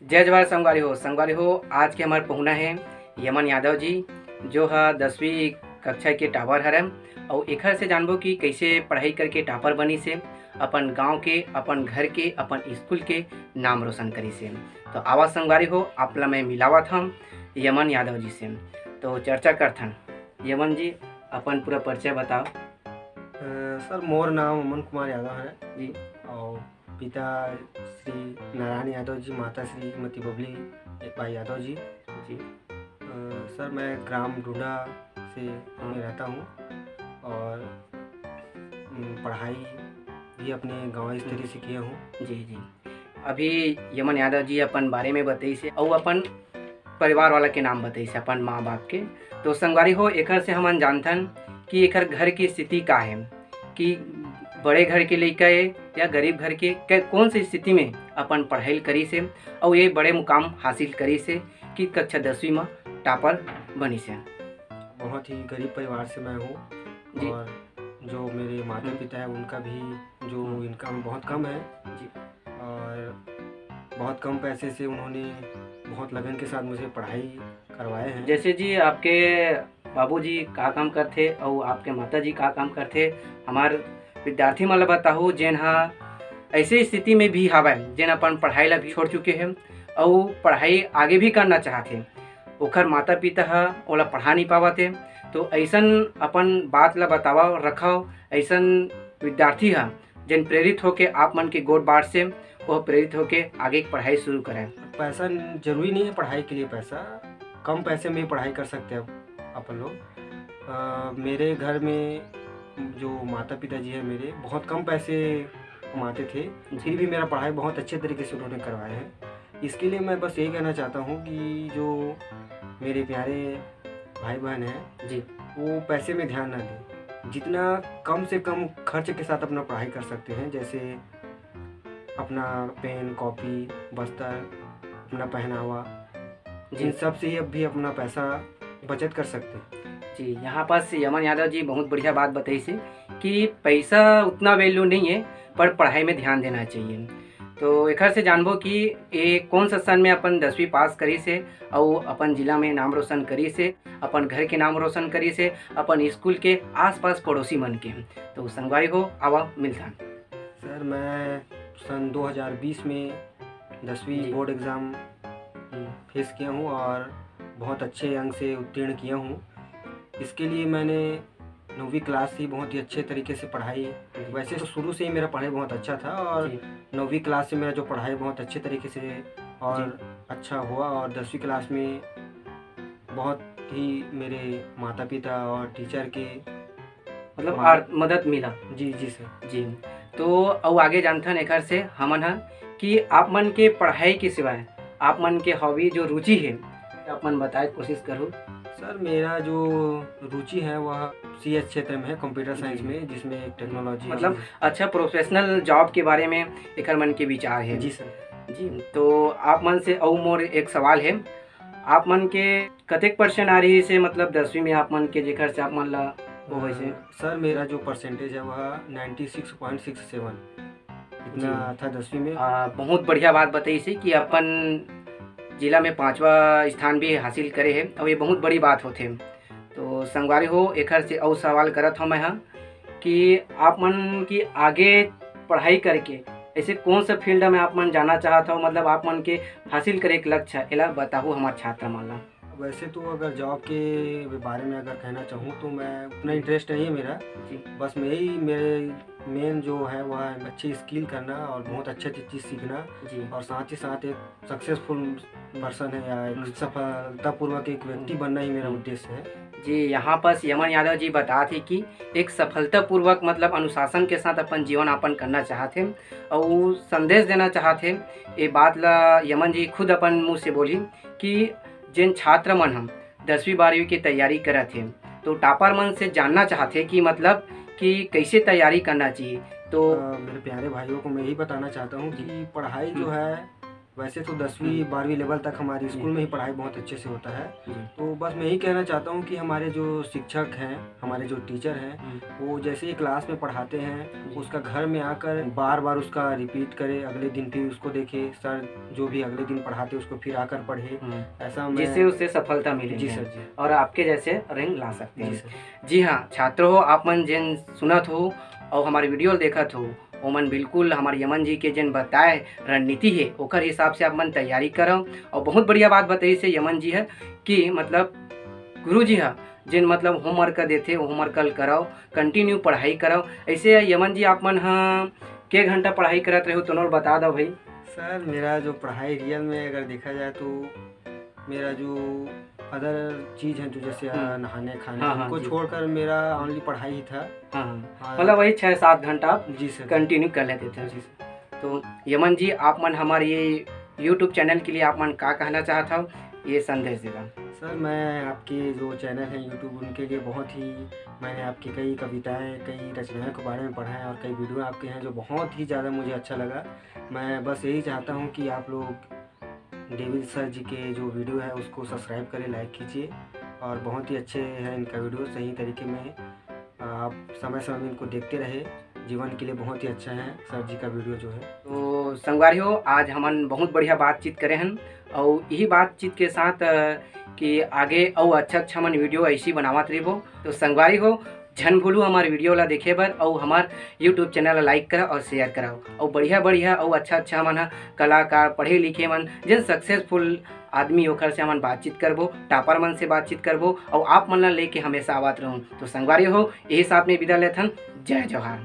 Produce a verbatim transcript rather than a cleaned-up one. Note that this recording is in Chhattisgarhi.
जय जवाहर संगवारी हो। संगवारी हो, आज के हमर पहुना हे यमन यादव जी, जो ह दसवीं कक्षा के टॉपर हरय, अउ एखर से जानबो कि कइसे पढ़ाई करके टॉपर बनिस हे, अपन गांव के, अपन घर के, अपन स्कूल के नाम रोशन करिस हे। तो आवा संगवारी हो, आप ला मैं मिलावत हंव यमन यादव जी से। तो चर्चा करथन। यमन जी, अपन पूरा परिचय बताओ। अ, सर, मोर नाम अमन कुमार यादव है। जी। और पिता श्री नारायण यादव जी, माता श्रीमती बबली बाई यादव जी। जी। अ, सर, मैं ग्राम डूडा से हाँ। में रहता हूँ और, उम, पढ़ाई भी अपने गाँव स्तरीय से किया हूँ। जी जी। अभी यमन यादव जी अपन बारे में बताइस हे, अउ अपन परिवार वाला के नाम बताइस हे, अपन माँ बाप के। तो संगवारी हो, एखर से हमन जानथन कि एखर घर की स्थिति का हे, कि बड़े घर के लइका हे या गरीब घर के, कै-, कौन सी स्थिति में अपन पढ़ाई करिस हे, अउ ये बड़े मुकाम हासिल करिस हे कि कक्षा दसवीं में टॉपर बनिस हे। बहुत ही गरीब परिवार से मैं हूँ जी। और जो मेरे माता हम्म। पिता है, उनका भी जो हम्म। इनकम बहुत कम है जी। और बहुत कम पैसे से उन्होंने बहुत लगन के साथ मुझे पढ़ाई करवाए हैं। जैसे जी, आपके बाबूजी का काम करथे अउ आपके माता जी का काम करथे, हमार विद्यार्थी मन ल बताहू, जेन ह ऐसे स्थिति में भी हावय, जेन अपन पढ़ाई ला भी छोड़ चुके हैं अउ पढ़ाई आगे भी करना चाहथे, ओखर माता पिता ह ओला पढ़ा नहीं पावत हे। तो ऐसन अपन बात ला बतावा, रखाव, ऐसन विद्यार्थी ह जेन प्रेरित होके आप मन के गोठ बाट से, वो प्रेरित होके आगे की पढ़ाई शुरू करें। पैसा जरूरी नहीं है पढ़ाई के लिए, पैसा कम पैसे में पढ़ाई कर सकते हैं अपन लोग। अ, मेरे घर में जो माता पिता जी हैं मेरे, बहुत कम पैसे कमाते थे, फिर भी मेरा पढ़ाई बहुत अच्छे तरीके से उन्होंने करवाए हैं। इसके लिए मैं बस यही कहना चाहता हूँ कि जो मेरे प्यारे भाई बहन हैं, जी। वो पैसे में ध्यान ना दें, जितना कम से कम खर्च के साथ अपना पढ़ाई कर सकते हैं, जैसे अपना पेन, कॉपी, बस्तर, अपना पहनावा, जी। इन सब से ही अब भी अपना पैसा बचत कर सकते हैं। जी, यहाँ पास यमन यादव जी बहुत बढ़िया बात बताइस हे कि पैसा उतना वैल्यू नहीं है, पर पढ़ाई में ध्यान देना चाहिए। तो एखर से जानबो कि ये कौन सा सन में अपन दसवीं पास करिस हे अउ अपन जिला में नाम रोशन करिस हे, अपन घर के नाम रोशन करिस हे, अपन स्कूल के आसपास पड़ोसी मन के। तो संगवारी हो, आवा मिलथन। सर, मैं सन दो हज़ार बीस में दसवीं जी। बोर्ड एग्ज़ाम फेस किया हूँ और बहुत अच्छे अंक से उत्तीर्ण किया हूँ। इसके लिए मैंने नौवीं क्लास से बहुत ही अच्छे तरीके से पढ़ाई, वैसे तो शुरू से ही मेरा पढ़ाई बहुत अच्छा था और जी। नौवीं क्लास से मेरा जो पढ़ाई बहुत अच्छे तरीके से और अच्छा हुआ और दसवीं क्लास में बहुत ही मेरे माता पिता और टीचर के मतलब हमारे आर-, मदद मिला। जी, जी सर। जी। तो अउ आगे जानथन एखर से हमन ह कि आप मन के पढ़ाई के सिवाय आप मन के हॉबी जो रुचि हे, आप मन बताए के कोशिश करहू। सर, मेरा जो रुचि है वह सीएस क्षेत्र में है, कंप्यूटर साइंस जी। में, जिसमें टेक्नोलॉजी मतलब अच्छा प्रोफेशनल जॉब के बारे में एखर मन के विचार हे। जी सर। जी, तो आप मन से अउ मोर एक सवाल हे, आप मन के कतेक परसेंट आ रहिस हे, मतलब दसवीं में आप मन के, जेखर से आप मन ला वो होइस हे? अ, सर, मेरा जो परसेंटेज है वह ninety six point six seven इतना जी। था दसवीं में। आ, बहुत बढ़िया बात बताइस हे कि अपन जिला में पांचवा स्थान भी हासिल करे हे, अउ ये बहुत बड़ी बात होथे। तो संगवारी हो, एखर से अउ सवाल करत हव मैं ह कि आप मन की आगे पढ़ाई करके ऐसे कौन सा फील्ड में आप मन जाना चाहत हव, मतलब आप मन के हासिल करे के लक्ष्य हे, एला बताहू हमार छात्र मन ला। वैसे तो अगर जॉब के बारे में अगर कहना चाहूँ तो मैं उतना इंटरेस्ट नहीं है मेरा। जी। बस मैं यही, मेरे मेन जो है वह है अच्छी स्किल करना और बहुत अच्छे अच्छी चीज़ सीखना जी। और साथ ही साथ एक सक्सेसफुल पर्सन है या एक हम्म। सफलतापूर्वक एक व्यक्ति हम्म। बनना ही मेरा हम्म। उद्देश्य है। जी, यहाँ पास यमन यादव जी बतात हे कि एक सफलतापूर्वक, मतलब अनुशासन के साथ अपन जीवन यापन करना चाहत हे अउ संदेश देना चाहत हे। ये बात ला यमन जी खुद अपन मुँह से बोली कि जेन छात्र मन हम दसवीं बारहवीं की तैयारी करत हे, तो टॉपर मन से जानना चाहत हे कि मतलब कि कैसे तैयारी करना चाहिए। तो अ, मेरे प्यारे भाइयों को मैं यही बताना चाहता हूँ कि पढ़ाई जो हम्म। है वैसे तो दसवीं बारहवीं लेवल तक हमारे स्कूल में ही पढ़ाई बहुत अच्छे से होता है। जी। तो बस मैं यही कहना चाहता हूँ कि हमारे जो शिक्षक हैं, हमारे जो टीचर हैं, हम्म। वो जैसे ही क्लास में पढ़ाते हैं, जी। उसका घर में आकर बार बार उसका रिपीट करे, अगले दिन फिर उसको देखे, सर जो भी अगले दिन पढ़ाते उसको फिर आकर पढ़े। हम्म। ऐसा मैं जिससे उसे सफलता मिले। जी सर, जी। और आपके जैसे रैंक ला सकते जी हैं। सर। जी हाँ छात्र हो, आप मन जेन सुनत हो और हमारे वीडियो देखत हो, ओमन बिल्कुल हमारे यमन जी के जेन बताए रणनीति है ओकर हिसाब से आप मन तैयारी करो। और बहुत बढ़िया बात बताई से यमन जी है कि मतलब गुरु जी है जेन मतलब होमवर्क देथे, होमवर्क कल कराओ, कंटिन्यू पढ़ाई कराओ। ऐसे यमन जी आप मन हा के घंटा पढ़ाई करत रहे हो, तोनोर बता दो भाई। सर, मेरा जो पढ़ाई रियल में अगर देखा जाए तो मेरा जो अदर चीज़ है, जो जैसे हम्म। नहाने खाने, हाँ, हाँ, उनको जी। छोड़कर मेरा ओनली पढ़ाई ही था। हाँ हाँ हाँ। मतलब वही छः सात घंटा आप जी सर। कंटिन्यू कर लेते थे। जी सर। तो यमन जी आप मन हमारे ये यूट्यूब चैनल के लिए आप मन का कहना चाहत हो, ये संदेश देगा। सर, मैं आपके जो चैनल है यूट्यूब, उनके लिए बहुत ही, मैंने आपकी कई कविताएं, कई रचनाओं के बारे में पढ़ा है और कई वीडियो आपके हैं जो बहुत ही ज़्यादा मुझे अच्छा लगा। मैं बस यही चाहता हूँ कि आप लोग डेविड सर जी के जो वीडियो है उसको सब्सक्राइब करें, लाइक कीजिए और बहुत ही अच्छे हैं इनका वीडियो, सही तरीके में आप समय समय में इनको देखते रहे, जीवन के लिए बहुत ही अच्छा है सर जी का वीडियो जो है। तो संगवारी हो, आज हमन बहुत बढ़िया बातचीत करे हन और यही बातचीत के साथ अ, कि आगे अउ अच्छा अच्छा हमन वीडियो ऐसी बनावत रहिबो। तो संगवारी हो, झन भूलू हमारे वीडियो ला देखे बर अउ हमार यूट्यूब चैनल ला लाइक करा और शेयर कराओ। और बढ़िया बढ़िया अउ अच्छा अच्छा हमन ह कलाकार, पढ़े लिखे मन, जेन सक्सेसफुल आदमी ओखर से हमन बातचीत करबो, टॉपर मन से बातचीत करबो और आप मन ला लेके हमेशा आवत रहूँ। तो संगवारी हो, यही साथ में विदा लेथन। जय जोहार।